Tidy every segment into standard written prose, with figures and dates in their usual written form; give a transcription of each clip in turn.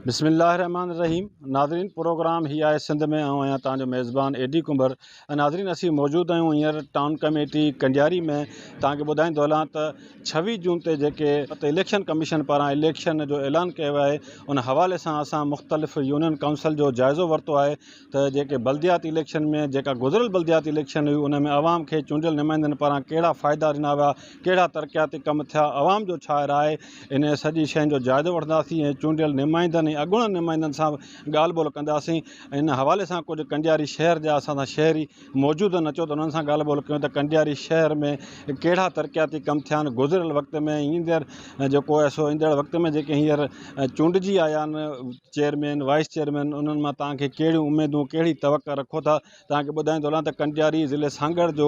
بسم الله الرحمن الرحيم ناظرين پروگرام هي آهي سنڌ ۾ آئون آهيان توهان جو ميزبان اي ڊي ڪنڀر ناظرين اسين موجود آهيون هينئر ٽائون ڪميٽي ڪنڊياري ۾ توهان کي ٻڌائيندو هلان ته ڇويهه جون تي جيڪي اليڪشن ڪميشن پاران اليڪشن جو اعلان ڪيو ويو آهي ان حوالي سان اسان مختلف يونين ڪائونسل جو جائزو ورتو آهي ته جيڪي بلدياتي اليڪشن ۾ جيڪا گذريل بلدياتي اليڪشن هئي ان ۾ عوام کي چونڊيل نمائندن پاران ڪهڙا فائدا ڏنا ويا ڪهڙا ترقياتي ڪم ٿيا، عوام جو ڇا راء آهي، ان سڄي شين جو جائزو وٺنداسين ۽ چونڊيل نمائندن ۽ اڳوڻن نمائندن سان به ڳالهه ٻولهه ڪنداسين ۽ ان حوالي سان ڪجهه ڪنڊياري شهر جا اسان سان شهري موجود آهن اچو ته انهن سان ڳالهه ٻولهه ڪيون ته ڪنڊياري شهر ۾ ڪهڙا ترقياتي ڪم ٿيا آهن گذريل وقت ۾ ايندڙ جيڪو آهي سو ايندڙ وقت ۾ جيڪي هينئر چونڊجي آيا آهن چيئرمين وائيس چيئرمين انهن مان توهان کي ڪهڙيون اميدون ڪهڙي توقع رکو ٿا توهان کي ٻڌائيندو هلان ته ڪنڊياري ضلعي سانگهڙ جو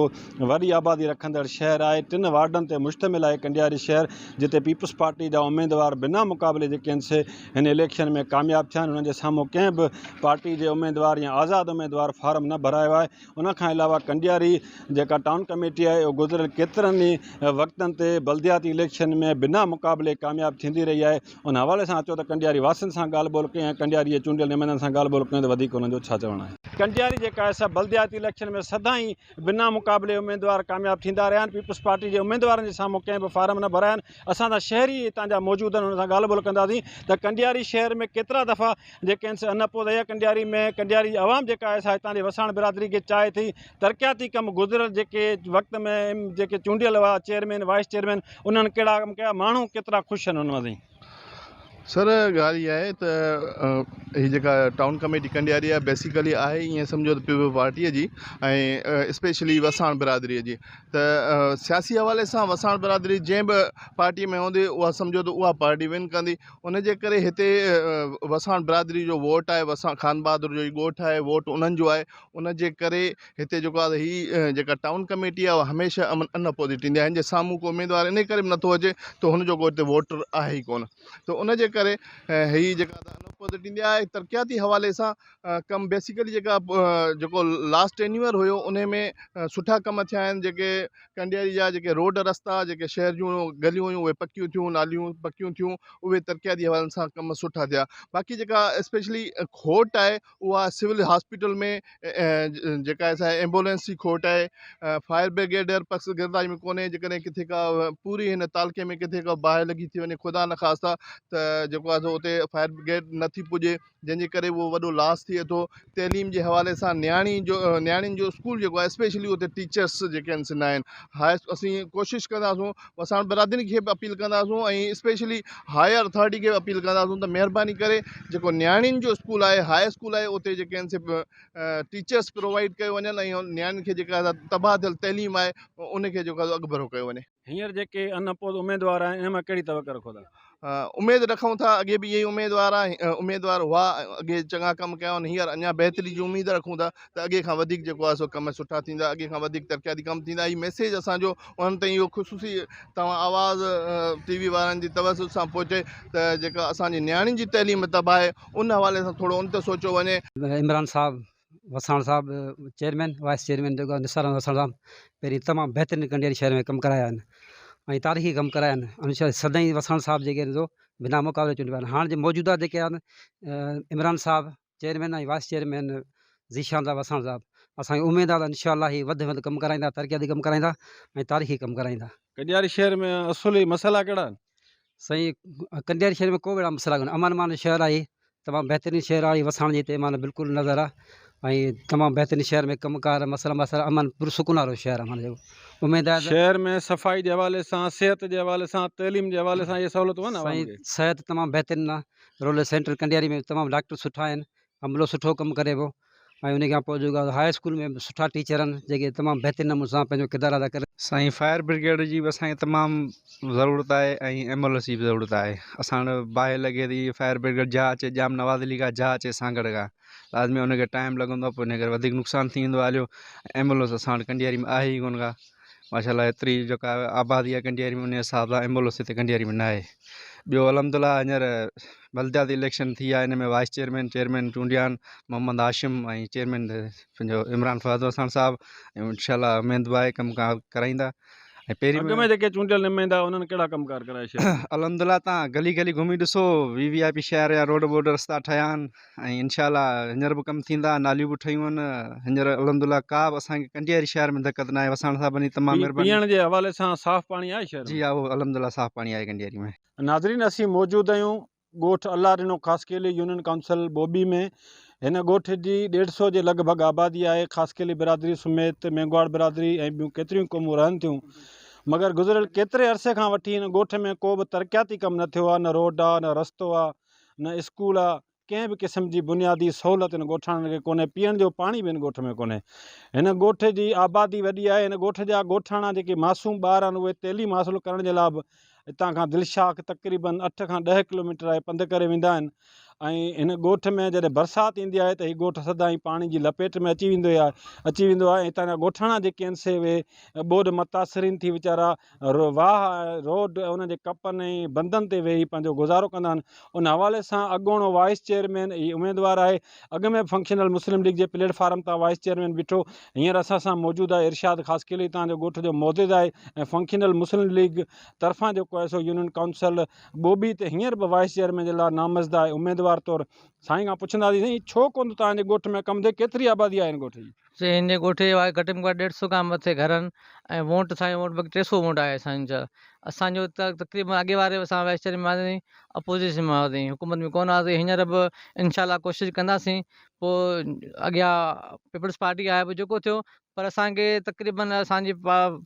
وڏي آبادي رکندڙ شهر آهي ٽن وارڊن تي مشتمل آهي ڪنڊياري شهر جتي پيپلز پارٽي جا اميدوار بنا مقابلي جيڪي آهن سي هن اليڪشن ۾ ڪامياب ٿيا آهن انهن جي سامهون ڪنهن به پارٽي جي اميدوار يا آزاد اميدوار فارم نه ڀرايو آهي ان کان علاوه ڪنڊياري جيڪا ٽائون ڪميٽي آهي اهو گذريل ڪيترن ئي وقتن تي بلدياتي اليڪشن ۾ بنا مقابلي ڪامياب ٿيندي رهي آهي ان حوالي سان اچو ته ڪنڊياري واسين سان ڳالهه ٻولهه ڪيون ۽ ڪنڊياري جي چونڊيل نمائندن سان ڳالهه ٻولهه ڪيون ته وڌيڪ انهن جو ڇا چوڻ آهي. ڪنڊياري جيڪا آهي سا بلدياتي اليڪشن ۾ سدائين بنا مقابلي اميدوار ڪامياب ٿيندا رهيا آهن پيپلز پارٽي جي اميدوارن جي سامهون ڪنهن به فارم نه ڀرايا آهن اسان سان شهري هتان جا موجود آهن انهن سان ڳالهه ٻولهه ڪنداسين ته ڪنڊياري شهر ۾ ڪيترا دفعا جيڪي آهن سي ان اپوز رهيا ڪنڊياري ۾ ڪنڊياري جي عوام جيڪا آهي سا هتان جي وساڻ برادري کي چاهي ٿي ترقياتي ڪم گذريل جيڪي وقت ۾ جيڪي چونڊيل هئا چيئرمين وائيس چيئرمين انهن ڪهڙا ڪم ڪيا ماڻهو ڪيترا خوش آهن ان مان. سر ڳالهه اها آهي ته هي جيڪا ٽائون ڪميٽي ڪنڊياري آهي بيسيڪلي آهي ائين سمجهو ته پيپلز پارٽيء جي ۽ اسپيشلي وساڻ برادريء جي ته سياسي حوالي سان وساڻ برادري جنهن به پارٽيء ۾ هوندي اها سمجهو ته اها پارٽي ون ڪندي ان جي ڪري هتي وساڻ برادري جو ووٽ آهي وساڻ خان بهادر جو هي ڳوٺ آهي ووٽ انهن جو آهي ان جي ڪري هتي جيڪو آهي هي جيڪا ٽائون ڪميٽي آهي اها هميشه امن ان اپوزٽ ايندي آهي هن جي سامهون ڪو اميدوار ان ڪري به نٿو اچي ته هن جو ڪو هتي ووٽر آهي ئي ڪونه ته ان جي ڪري هي جيڪا ان اپوزٽ ايندي آهي ترقياتي حوالي سان ڪم بيسيڪلي جيڪا جيڪو لاسٽ ٽينيور هيو ان ۾ سٺا ڪم ٿيا آهن جيڪي ڪنڊياري جا جيڪي روڊ رستا جيڪي شهر جون گليون هيون اهي پڪيون ٿيون ناليون پڪيون ٿيون اهي ترقياتي حوالن سان ڪم سٺا ٿيا باقي جيڪا اسپيشلي کوٽ آهي اها سول هاسپيٽل ۾ جيڪا آهي سا ايمبولينس جي کوٽ آهي فائر برگيڊ پسگردائي ۾ ڪونهي جيڪڏهن ڪٿي ڪا پوري هن تعلقي ۾ ڪٿي ڪا باهه لڳي ٿي وڃي خدا نخواسته ته جيڪو آهي سو اتي فائر برگيڊ نٿي پڄي جنهن جي ڪري اهو وڏو لاس ٿئي ٿو تعليم جي حوالي سان نياڻي جو نياڻين جو اسڪول جيڪو آهي اسپيشلي اتي ٽيچرس جيڪي آهن سي نه آهن هاء اسين ڪوشش ڪنداسون وساڻ برادري کي به اپيل ڪنداسون ۽ اسپيشلي هائر اٿارٽي کي به اپيل ڪنداسون ته مهرباني ڪري جيڪو نياڻين جو اسڪول آهي هاء اسڪول آهي اتي جيڪي آهن سي ٽيچرس پرووائيڊ ڪيو وڃن ۽ نياڻين کي جيڪا تباهه ٿيل تعليم آهي ان کي جيڪو آهي اڳڀرو ڪيو وڃي. هينئر جيڪي ان اپوز اميدوار آهن انهن مان ڪهڙي توقع رکو ٿا؟ اميد رکون ٿا اڳي به اهي ئي اميدوار اميدوار هئا اڳي چڱا ڪم ڪيا آهن هينئر اڃا بهتري جي اميد رکون ٿا ته اڳي کان وڌيڪ جيڪو آهي سو ڪم سٺا ٿيندا اڳي کان وڌيڪ ترقياتي ڪم ٿيندا هي ميسيج اسانجو انهن تائين اهو خصوصي توهان آواز ٽي وي وارن جي توسط سان پهچي ته جيڪا اسانجي نياڻين جي تعليم تباهه آهي ان حوالي سان ٿورو ان تي سوچيو وڃي. عمران صاحب وساڻ صاحب چيئرمين وائيس چيئرمين جيڪو آهي نثار احمد وساڻ صاحب پهرين تمام بهترين ڪنڊياري شهر ۾ ڪم ڪرايا آهن ۽ تاريخي ڪم ڪرايا آهن انشاء الله سدائين وساڻ صاحب جيڪي آهن سو بنا مقابلي چونڊبا آهن هاڻ جي موجوده جيڪي آهن عمران صاحب چيئرمين ۽ وائيس چيئرمين ذيشان صاحب وساڻ صاحب اسانکي اميد آهي ته انشاء الله هي وڌ ۾ وڌ ڪم ڪرائيندا ترقياتي ڪم ڪرائيندا ۽ تاريخي ڪم ڪرائيندا. ڪنڊياري شهر ۾ اصولي مسئلا ڪهڙا آهن؟ سائين ڪنڊياري شهر ۾ ڪو به اهڙا مسئلا ڪونهن امن امان جو شهر آهي تمام بهترين شهر آهي وساڻ جي هتي معنيٰ بلڪل نظر آهي ۽ تمام بهترين شهر ۾ ڪم ڪار مسئلا مسئلا امن پر سڪون وارو شهر آهي معنيٰ جيڪو اميد آهي ته شهر ۾ صفائي جي حوالي سان صحت جي حوالي سان تعليم جي حوالي سان اهي سهولتون آهن عوام سائين کي؟ صحت تمام بهترين آهي رولر سينٽر ڪنڊياري ۾ تمام ڊاڪٽر سٺا آهن عملو سٺو ڪم ڪري پيو ۽ ان کان پوء جيڪو آهي هاء اسڪول ۾ به سٺا ٽيچر آهن جيڪي تمام بهترين نموني سان پنهنجو ڪردار ادا ڪري سائين فائر برگيڊ جي به اسان کي تمام ضرورت آهي ۽ ايمبولينس جي به ضرورت آهي اسان وٽ باهه لڳي ٿي فائر برگيڊ جا اچي ڄام نواز علي کان جا اچي سانگهڙ کان لازمي ان کي ٽائيم لڳندو پوء ان ڪري وڌيڪ نقصان ٿي ويندو آهي هليو ايمبولينس اسان وٽ ڪنڊياري ۾ آهي ئي ڪونه ڪا ماشاء الله ايتري جيڪا آبادي آهي ڪنڊياري ۾ ان حساب سان ايمبولينس هتي ڪنڊياري ۾ ناهي ٻيو الحمد لله هينئر بلدياتي اليڪشن ٿي آهي ان ۾ وائيس چيئرمين چيئرمين چونڊيا آهن محمد هاشم ۽ چيئرمين پنهنجو عمران فهد وساڻ صاحب ۽ انشاء الله اميد به آهي ڪم ڪرائيندا ۽ پهرين اڳ ۾ جيڪي چونڊيل نمائندا انهن ڪهڙا ڪم ڪار ڪرايا شهر ۾؟ الحمدلله تان گلي گلي گهمي ڏسو وي وي آء پي شهر جا روڊ بوڊ رستا ٺهيا آهن ۽ انشاء الله هينئر به ڪم ٿيندا ناليون به ٺهيون آهن هينئر الحمدلله ڪا به اسان کي ڪنڊياري شهر ۾ دقت ناهي وساڻ صاحب جي تمام مهرباني. پيئڻ جي حوالي سان صاف پاڻي آهي شهر ۾؟ جي ها الحمدلله صاف پاڻي آهي ڪنڊياري ۾. ناظرين اسين موجود آهيون ڳوٺ الله ڏنو خاصخيلي يونين ڪائونسل ٻوٻي ۾ هن ڳوٺ جي ڏيڍ سئو جي لڳ ڀڳ آبادي آهي خاصخيلي برادري سميت مينگواڙ برادري ۽ ٻيون ڪيتريون قومون رهن ٿيون مگر گذريل ڪيتري عرصي کان وٺي هن ڳوٺ ۾ ڪو به ترقياتي ڪم نه ٿيو آهي نه روڊ آهي نه رستو آهي نه اسڪول آهي ڪنهن به قسم جي بنيادي سهولت هن ڳوٺاڻن کي ڪونهي پيئڻ جو پاڻي به هن ڳوٺ ۾ ڪونهي هن ڳوٺ جي آبادي وڏي آهي هن ڳوٺ جا ڳوٺاڻا جيڪي معصوم ٻار آهن اهي تعليم حاصل ڪرڻ جي لاء به هتان کان دلشاخ تقريبن اٺ کان ڏهه ڪلوميٽر آهي پنڌ ڪري ويندا آهن ۽ هن ڳوٺ ۾ جڏهن برسات ايندي آهي ته هي ڳوٺ سدائين پاڻي جي لپيٽ ۾ اچي ويندو آهي اچي ويندو آهي ۽ هتان جا ڳوٺاڻا جيڪي آهن سي اهي ٻوڏ متاثرين ٿي ويچارا واهه روڊ انهن جي ڪپن ۽ بندن تي ويهي پنهنجو گذارو ڪندا آهن ان حوالي سان اڳوڻو وائيس چيئرمين هي اميدوار آهي اڳ ۾ فنڪشنل مسلم ليگ جي پليٽ فارم تان وائيس چيئرمين بيٺو هينئر اسان سان موجود آهي ارشاد خاصخيلي هتان جو ڳوٺ جو معزز آهي ۽ فنڪشنل مسلم ليگ طرفان جيڪو آهي سو يونين ڪائونسل ٻوٻي تي هينئر به وائيس چيئرمين جي لاء نامزد آهي اميدوار طور سائين کان پڇنداسين سائين ڇو ڪونه ٿو توهان جي ڳوٺ ۾ ڪم ٿئي ڪيتري آبادي آهي هن ڳوٺ جي؟ سائين هن جي ڳوٺ جي آهي گهٽ ۾ گهٽ ڏيڍ سو کان مٿي گهر آهن ۽ ووٽ سائين ووٽ بلڪه 300 ووٽ آهي سائين جا اسان جو ته تقريبن اڳي واري اسان وائيس چيئرمين هئاسين اپوزيشن ۾ هئاسين حڪومت ۾ ڪونه هئاسين هينئر به انشاء الله ڪوشش ڪنداسين پوء اڳيان پيپلز پارٽي آهي پوء جيڪو ٿيو پر اسانکي تقريبن اسانجي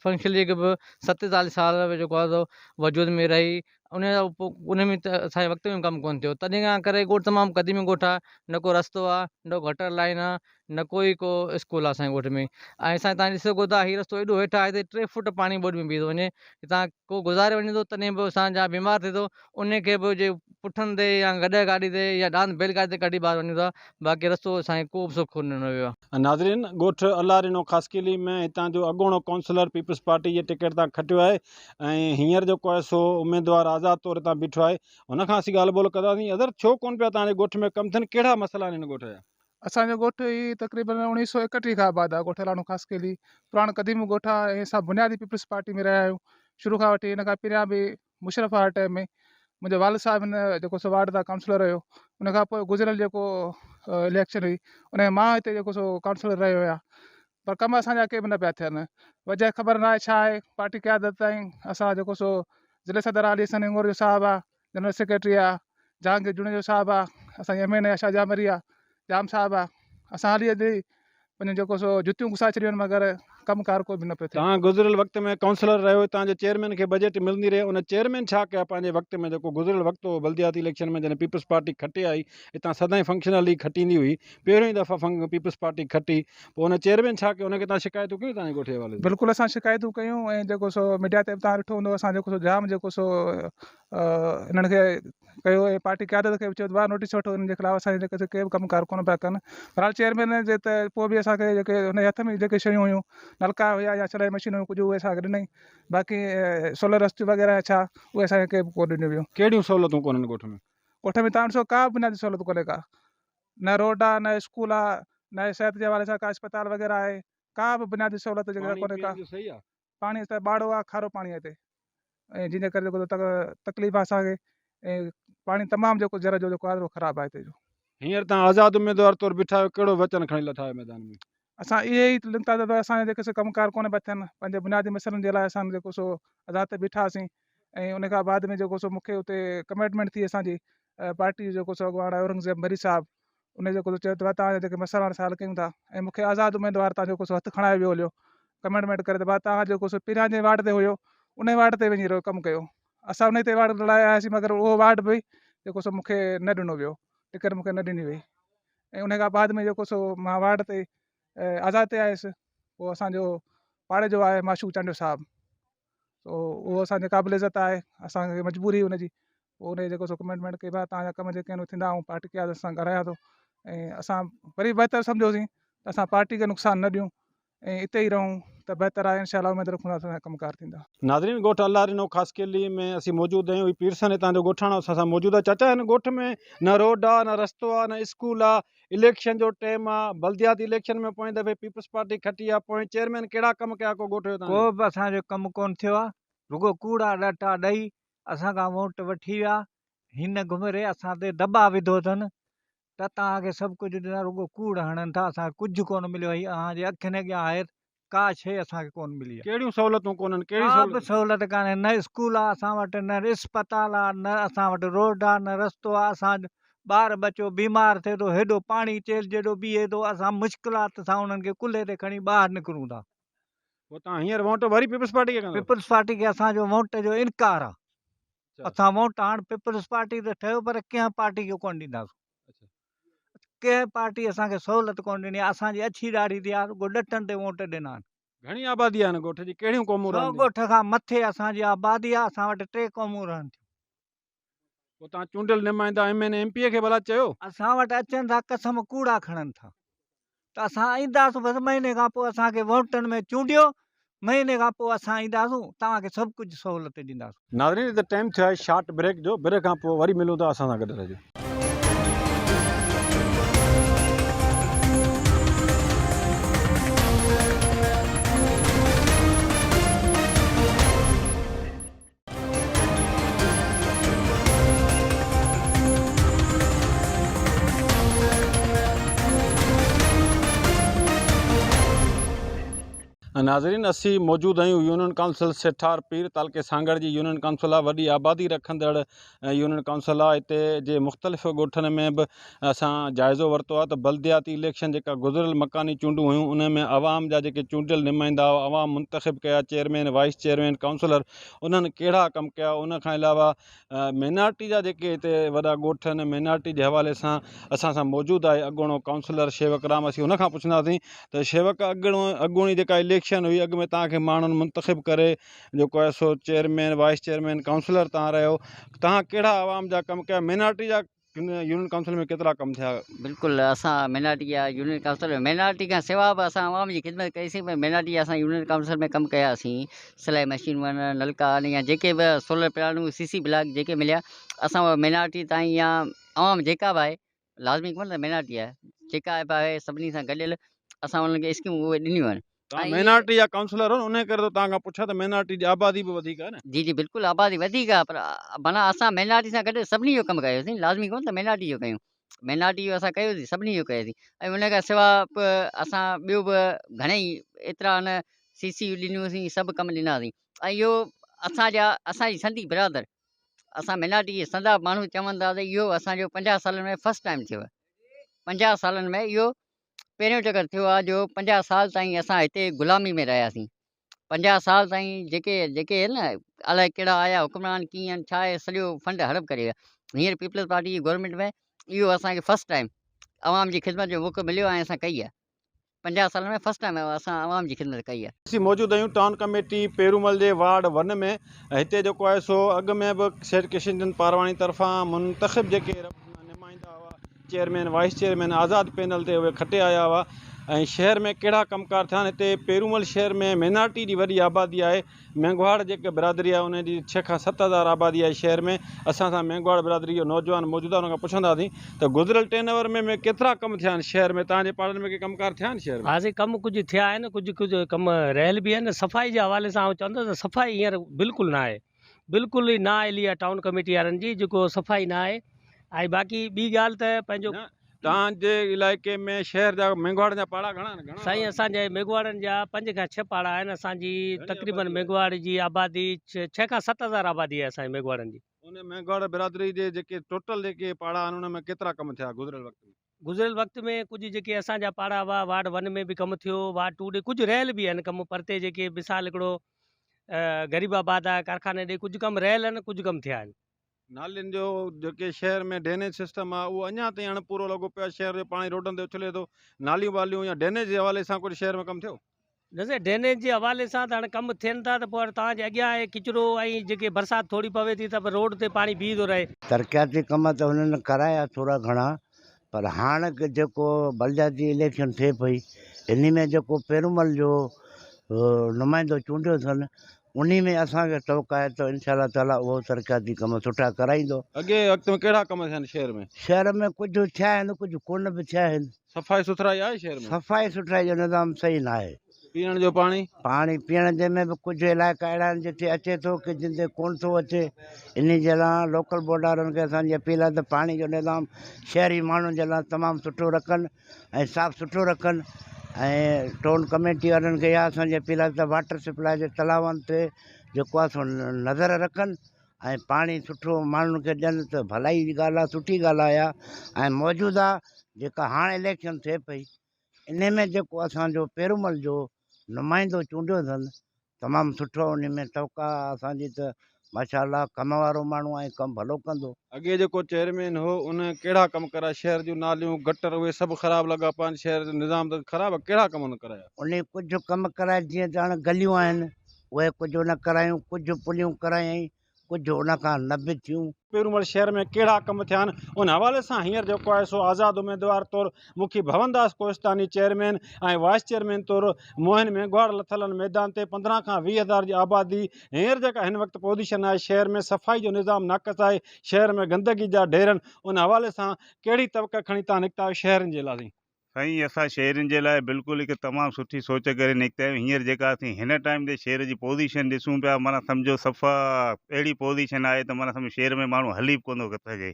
فنڪشنل ليگ به 47 سال جيڪو آهي سو وجود ۾ رهي ان کان پوء ان ۾ ته اسانجي وقت ۾ ڪم ڪونه ٿيو تڏهن کان ڪري ڳوٺ تمام قديمي ڳوٺ آهي نه ڪو رستو آهي نه ڪو گٽر لائن آهي نه ڪو ئي ڪو اسڪول آهي اسانجي ڳوٺ ۾ ۽ اسان تان ڏسي سگهو ٿا هي رستو ايڏو هيٺ آهي هتي 3 فوٽ پاڻي ٻوڏ ۾ بيهي ٿو وڃي هتان ڪو گذاري وڃي ٿو تڏهن به اسان جا بيمار ٿئي ٿو ان کي به جي پٺن تي يا گڏهه گاڏي تي يا ڏاند بيل گاڏي تي ڪڍي ٻاهر وڃون ٿا باقي رستو اسان کي ڪو به سک ڪونه ڏنو ويو آهي. ناظرين ڳوٺ الله ڏنو خاصخيلي ۾ هتان جو اڳوڻو ڪائونسلر پيپلز پارٽي جي ٽڪيٽ تان کٽيو آهي ۽ هينئر جيڪو آهي سو اميدوار آزاد طور هتان بيٺو آهي هن کان اسين ڳالهه ٻولهه ڪنداسين اظهر ڇو ڪونه پيا توهان جي ڳوٺ ۾ ڪم ٿين ڪهڙا مسئلا آهن هن ڳوٺ جا؟ اسان جو ڳوٺ هي تقريبن 1931 کان آباد آهي ڳوٺ الاڻو خاصخيلي پراڻو قديم ڳوٺ آهي ۽ اسان بنيادي پيپلز پارٽي ۾ رهيا آهيون شروع کان وٺي ان کان پهريان به مشرف واري ٽائيم ۾ منهنجو والد صاحب هن جيڪو سو وارڊ تان ڪائونسلر هيو ان کان پوء گذريل جيڪو اليڪشن هئي ان ۾ مان هتي جيڪو سو ڪائونسلر رهيو آهيان پر ڪم اسان جا ڪي به نه پيا ٿين وجه خبر نه آهي ڇا آهي پارٽي قيادت تائين اسان جيڪو سو ضلعي صدر علي حسن هنگورجو صاحب آهي جنرل سيڪريٽري آهي جهانگير جوڻيجو صاحب آهي اسان جي ايم اين اي شاهجهان مري آهي ڄام صاحب آهي اسان هلي هلي پنهنجون جيڪو سو جتيون گسائي ڇڏيون آهن مگر ڪم ڪار ڪو به نه پيو ٿئي. توهان گذريل وقت ۾ ڪائونسلر رهيو هتان جي چيئرمين کي بجيٽ ملندي رهي ان چيئرمين ڇا ڪيا پنهنجي وقت ۾ جيڪو گذريل وقت هو بلدياتي اليڪشن ۾ جڏهن پيپلز پارٽي کٽي آئي هتان سدائين فنڪشنل ليگ کٽيندي هئي پهريون ئي دفعا پيپلز پارٽي کٽي پوء ان چيئرمين ڇا ڪيو ان کي توهان شڪايتون ڪيون توهان جي ڳوٺ جي حوالي سان. بلڪل اسان شڪايتون ڪيون ۽ جيڪو سو ميڊيا تي به توهان ڏٺو هوندو اسان جيڪو سو جام جيڪو سو انهن کي ڪيو ۽ پارٽي قيادت کي به چيو ته ڀاء نوٽيس وٺو انهن جي خلاف اسان جي ڪي به ڪم ڪار ڪونه پيا ڪن بهرحال چيئرمين جي ته پوء به اسان کي جيڪي هن جي هٿ ۾ جيڪي شيون هيون نلڪا هيا يا سلائي مشين هيون ڪجهه اهي اسان کي ڏنائين باقي سولر رستيون وغيره ڇا اهي اسان کي ڪي به ڪونه ڏنيون ويون. ڪهڙيون سهولتون ڪونهن ڳوٺ ۾؟ ڳوٺ ۾ تان ڏسو ڪا به بنيادي سهولت ڪونهي ڪا نه روڊ آ نه اسڪول آ نه صحت جي حوالي سان ڪا اسپتال وغيره آهي ڪا به بنيادي سهولت جيڪا ڪونهي ڪا. پاڻي ته ٻاڙو آ کارو پاڻي آ هتي ۽ جنهن جي ڪري جيڪو تڪليف آ اسان کي ۽ پاڻي تمام جيڪو زر جو جيڪو آ خراب آ هتي جو. هينئر توهان آزاد اميدوار طور بيٺا آهيو ڪهڙو وچن کڻي لٿا آهيو ميدان ۾؟ اسان اهي ئي لکتا ته اسان جا جيڪي سو ڪم ڪار ڪونه پيا ٿين پنهنجي بنيادي مسئلن جي لاء اسان جيڪو سو آزاد تي بيٺا هئاسين ۽ ان کان بعد ۾ جيڪو سو مونکي اتي ڪميٽمينٽ ٿي اسان جي پارٽي جو جيڪو سو اڳواڻ آهي اورنگزيب مري صاحب ان جيڪو سو چيو ته توهان جا جيڪي مسئلا آهن سا حل ڪيون ٿا ۽ مون کي آزاد اميدوار تان جيڪو سو هٿ کڻايو ويو هليو ڪميٽمينٽ ڪري ته ڀاء توهان جيڪو سو پهريان جنهن وارڊ تي هيو ان وارڊ تي وڃي ڪم ڪيو اسان ان تي وارڊ لڙائي آياسين مگر اهو وارڊ به جيڪو سو مون کي نه ڏنو ويو ٽڪيٽ مون کي نه ڏني وئي ۽ ان کان بعد ۾ جيڪو سو مان وارڊ تي آزاد تي آيس پوء اسانجو پاڙي جو آهي معشوق چانڊيو صاحب سو اهو اسان جي قابل عزت آهي اسان کي مجبوري ان جي پوء ان جيڪو سو ڪميٽمينٽ ڪئي ڀاء توهان جا ڪم جيڪي آهن اهي ٿيندا آئون پارٽي قيادت سان ڳالهايان ٿو ۽ اسان وري بهتر سمجهوسين ته اسان پارٽي کي نقصان نه ڏيون ۽ اتي ئي رهون ته بهتر آهي انشاء الله اميد رکون ٿا ته ڪم ڪار ٿيندا. ناظرين ڳوٺ الله ڏنو خاصخيلي ۾ اسين موجود آهيون هي پيرسن هتان جو ڳوٺاڻو اسان سان موجود آهي چاچا هن ڳوٺ ۾ نه روڊ آ نه رستو آ نه اسڪول آ اليڪشن جو ٽيم آ بلدياتي اليڪشن ۾ پوئين دفعي پيپلز پارٽي کٽي آ پوئين چيئرمين ڪهڙا ڪم ڪيا ڪو ڳوٺ جو ڪو به اسان جو ڪم ڪون ٿيو آ رڳو ڪوڙا ڏٽا ڏئي اسان کان ووٽ وٺي ويا هن گهمري اسان تي دٻا وڌو اٿن ته توهان کي سڀ ڪجهه ڏنا رڳو ڪوڙ هڻن ٿا اسان کي ڪجهه ڪونه مليو هي اوهان جي اکين اڳيان آهي ڪا شيء اسان کي ڪونه ملي آهي. ڪهڙيون سهولتون ڪونهن ڪهڙي ڪا به سهولت ڪانهي نه اسڪول آهي اسان وٽ نه اسپتال آهي نه اسان وٽ روڊ آهي نه رستو آهي اسان جو ٻار ٻچو بيمار ٿئي ٿو هيڏو پاڻي چيلهه جيڏو بيهي ٿو اسان مشڪلات سان انهن کي ڪلهي تي کڻي ٻاهر نڪرون ٿا. پوء توهان هينئر ووٽ وري پيپلز پارٽي کي ڪندو؟ پيپلز پارٽي کي اسان جو ووٽ جو انڪار آهي. اسان ووٽ هاڻ پيپلز پارٽي ته ٺهيو پر ڪنهن پارٽي کي ڪونه ڏينداسون ڪنهن پارٽي اسان کي سهولت ڪونه ڏني اسان جي اڇي ڏاڙهي ٿي آهي رڳو ڏٽن تي ووٽ ڏنا آهن. گهڻي آبادي آهي هن ڳوٺ جي ڪهڙيون قومون رهن ٿيون؟ ڳوٺ کان مٿي اسان جي آبادي آهي اسان وٽ ٽي قومون رهن ٿيون. پوء توهان چونڊيل نمائندا ايم اين ايم پي اي کي ڀلا چيو؟ اسان وٽ اچن ٿا قسم ڪوڙا کڻن ٿا ته اسان اينداسون بس مهيني کان پوء اسان کي ووٽن ۾ چونڊيو مهيني کان پوء اسان اينداسون توهان کي سڀ ڪجهه سهولت ڏينداسون. ناظرين هتي ٽائيم ٿيو آهي شارٽ بريڪ جو بريڪ کان پوء وري ملون ٿا اسان سان گڏ رهجو. ناظرين اسين موجود آهيون يونين ڪائونسل سيٺار پير تعلقي سانگهڙ جي يونين ڪائونسل آهي وڏي آبادي رکندڙ يونين ڪائونسل آهي هتي جي مختلف ڳوٺن ۾ به اسان جائزو ورتو آهي ته بلدياتي اليڪشن جيڪا گذريل مڪاني چونڊون هيون ان ۾ عوام جا جيڪي چونڊيل نمائندا هئا عوام منتخب ڪيا چيئرمين وائيس چيئرمين ڪائونسلر انهن ڪهڙا ڪم ڪيا ان کان علاوه مينارٽي جا جيڪي هتي وڏا ڳوٺ آهن مينارٽي جي حوالي سان اسان سان موجود آهي اڳوڻو ڪائونسلر شيوڪ رام اسين ان کان پڇنداسين ته شيوڪ اڳڻو اڳوڻي جيڪا اليڪشن هئي اڳ ۾ توهان کي ماڻهن منتخب ڪري جيڪو آهي سو چيئرمين وائيس چيئرمين ڪائونسلر توهان رهيو توهان ڪهڙا عوام جا ڪم ڪيا مينارٽي جا هن يونين ڪائونسل ۾ ڪيترا ڪم ٿيا؟ بلڪل اسان مينارٽي جا يونين ڪائونسل ۾ مينارٽي کان سوا به اسان عوام جي خدمت ڪئي سين پر مينارٽي جا اسان يونين ڪائونسل ۾ ڪم ڪياسين سلائي مشينون آهن نلڪا آهن يا جيڪي به سولر پلانٽون سي سي بلاڪ جيڪي مليا اسان اهي مينارٽي تائين يا عوام جيڪا به آهي لازمي ڪونهي ته مينارٽي آهي جيڪا به آهي سڀني سان گڏيل اسان انهن کي اسڪيمون اهي ڏنيون آهن. توهان مينارٽي جا ڪائونسلر هو نه انهي ڪري ٿو توهان کان پڇان ته مينارٽي جي آبادي به وڌيڪ آهي نه. جي جي بلڪل آبادي وڌيڪ آهي پر معنيٰ اسان مينارٽي سان گڏ سڀني جو ڪم ڪيوسين لازمي ڪونه ته مينارٽي جو ڪيون مينارٽي جو اسان ڪيوسين سڀني جو ڪيوسين ۽ ان کان سوا به اسان ٻيو به گهڻي ئي ايترا نه سي سي يو ڏنيوسين سڀ ڪم ڏناسين ۽ اهو اسان جا اسان جي سنڌي برادر اسان مينارٽي جي سندا ماڻهو چون ٿا ته اهو اسان جو 50 سالن ۾ فرسٽ ٽائيم ٿيو آهي 50 سالن ۾ اهو پهريون چڪر ٿيو آهي جو 50 سال تائين اسان هتي غلامي ۾ رهياسين 50 سال تائين جيڪي جيڪي آهن نه الائي ڪهڙا آيا حڪمران ڪيئن آهن ڇا آهي سڄو فنڊ هڙپ ڪري ويا هينئر پيپلز پارٽي جي گورنمينٽ ۾ اهو اسانکي فرسٽ ٽائيم عوام جي خدمت جو موقعو مليو ۽ اسان ڪئي آهي 50 سالن ۾ فرسٽ ٽائيم اسان عوام جي خدمت ڪئي آهي. اسين موجود آهيون ٽائون ڪميٽي پيرومل جي وارڊ ون ۾ هتي جيڪو آهي سو اڳ ۾ به سيٺ ڪشن چند پارواڻي طرفان منتخب جيڪي نمائندا هئا چيئرمين وائيس چيئرمين آزاد پينل تي اهي کٽي آيا هئا ۽ شهر ۾ ڪهڙا ڪم ڪار ٿيا آهن هتي پيرومل شهر ۾ مينارٽي جي وڏي آبادي آهي مينگهواڙ جيڪا برادري آهي ان جي ڇهه کان 7000 آبادي آهي شهر ۾ اسان سان مينگهواڙ برادري جو نوجوان موجود آهي ان کان پڇنداسين ته گذريل ٽين اور ۾ ۾ ڪيترا ڪم ٿيا آهن شهر ۾ توهان جي پاڙن ۾ ڪي ڪم ڪار ٿيا آهن شهر ۾؟ ها سائين ڪم ڪجهه ٿيا آهن ڪجهه ڪجهه ڪم رهيل به آهن صفائي جي حوالي سان آئون چوندس ته صفائي هينئر بلڪل نه آهي بلڪل ئي نااهلي آهي ٽائون ڪميٽي وارن جي جيڪو صفائي نه آهي ۽ باقي ٻي ڳالهه ته پنهنجو. نه توهان جي علائقي ۾ شهر جا مينگهواڙن جا پاڙا گهڻا آهن گهڻا سائين اسان جي ميگهواڙن جا 5 کان 6 پاڙا آهن اسان جي تقريبن ميگهواڙ جي آبادي 6 کان 7000 آبادي آهي اسان جي ميگهواڙن جي. ان ميگهواڙ برادري جي جيڪي ٽوٽل جيڪي پاڙا آهن ان ۾ ڪيترا ڪم ٿيا گذريل وقت ۾. گذريل وقت ۾ ڪجهه جيڪي اسان جا پاڙا هئا وارڊ ون ۾ به ڪم ٿيو وارڊ ٽو ڏي ڪجهه رهيل به آهن ڪم پرتي جيڪي مثال هڪڙو غريب آباد آهي ڪارخاني ڏي ڪجهه ڪم رهيل آهن ڪجهه ڪم ٿيا آهن. نالين جو جيڪي شهر ۾ ڊرينيج سسٽم آهي اهو اڃا تائين اڻ پورو لڳو پيو آهي شهر جو پاڻي روڊن تي اڇلي ٿو ناليون واليون يا ڊرينيج جي حوالي سان ڪجهه شهر ۾ ڪم ٿيو؟ نه سائين ڊرينيج جي حوالي سان ته هاڻي ڪم ٿين ٿا ته پوء هاڻي توهان جي اڳيان آهي ڪچرو ۽ جيڪي برسات ٿوري پوي ٿي ته به روڊ تي پاڻي بيهي ٿو رهي. ترقياتي ڪم ته هنن ڪرايا ٿورا گهڻا پر هاڻ جيڪو بلدياتي اليڪشن ٿئي پئي انهي ۾ جيڪو پيرومل جو نمائندو چونڊيو اٿن انهي ۾ اسان کي توقع آهي ته انشاء الله تعالي اهو ترقياتي ڪم سٺا ڪرائيندو. اڳئين وقت ۾ ڪهڙا ڪم ٿيا آهن شهر ۾؟ شهر ۾ ڪجهه ٿيا آهن ڪجهه ڪونه به ٿيا آهن. صفائي سٿرائي آهي شهر ۾؟ صفائي سٿرائي جو نظام صحيح ناهي. پيئڻ جو پاڻي؟ پاڻي پيئڻ جي ۾ به ڪجهه علائقا اهڙا آهن جتي اچي ٿو ڪي جن تي ڪونه ٿو اچي انهي جي لاء لوڪل بورڊ وارن کي اسان جي اپيل آهي ته پاڻي جو نظام شهري ماڻهن جي لاء تمام سٺو رکن ۽ صاف سٺو رکن ۽ ٽائون ڪميٽي وارن کي اها اسان جي اپيل آهي ته واٽر سپلاء جي تلاون تي جيڪو آهي سو نظر رکن ۽ پاڻي سٺو ماڻهن کي ڏين ته ڀلائي جي ڳالهه آهي سٺي ڳالهه آهي اها ۽ موجوده جيڪا هاڻ اليڪشن ٿئي پئي انهي ۾ جيڪو اسان جو پيرومل جو نمائندو چونڊيو اٿن تمام سٺو انهي ۾ توقع اسان جي ته ماشاء الله ڪم وارو ماڻهو آهي ڪم ڀلو ڪندو. اڳي جيڪو چيئرمين هو ان ڪهڙا ڪم ڪرايا شهر جون ناليون گٽر اهي سڀ خراب لڳا پيا آهن شهر جو نظام ته خراب آهي ڪهڙا ڪم هن ڪرايا. انهي ڪجهه ڪم ڪرايا جيئن ته هاڻ گليون آهن اهي ڪجهه هن ڪرايون ڪجهه پليون ڪرايائين ڪجهه ان کان نه به ٿيون. پيرومل شهر ۾ ڪهڙا ڪم ٿيا آهن ان حوالي سان هينئر جيڪو آهي سو آزاد اميدوار طور Mukhi Bhavandas Kohistani chairman ۽ vice chairman طور موهن مينگهواڙ لٿل آهن ميدان تي 15 کان 20 هزار جي آبادي هينئر جيڪا هن وقت پوزيشن آهي شهر ۾ صفائي جو نظام ناقص آهي شهر ۾ گندگي جا ڍير آهن ان حوالي سان ڪهڙي توقع کڻي تان نڪتا آهيو شهرين جي لاء سائين. سائين اسان شهرين جي لاء بلڪل هڪ تمام سٺي سوچ ڪري نڪتا آهيون هينئر جيڪا اسين هن ٽائيم تي شهر جي پوزيشن ڏسون پيا معنيٰ سمجهو صفا اهڙي پوزيشن آهي ته معنيٰ سمجهو شهر ۾ ماڻهو هلي به ڪونه ٿو سگهي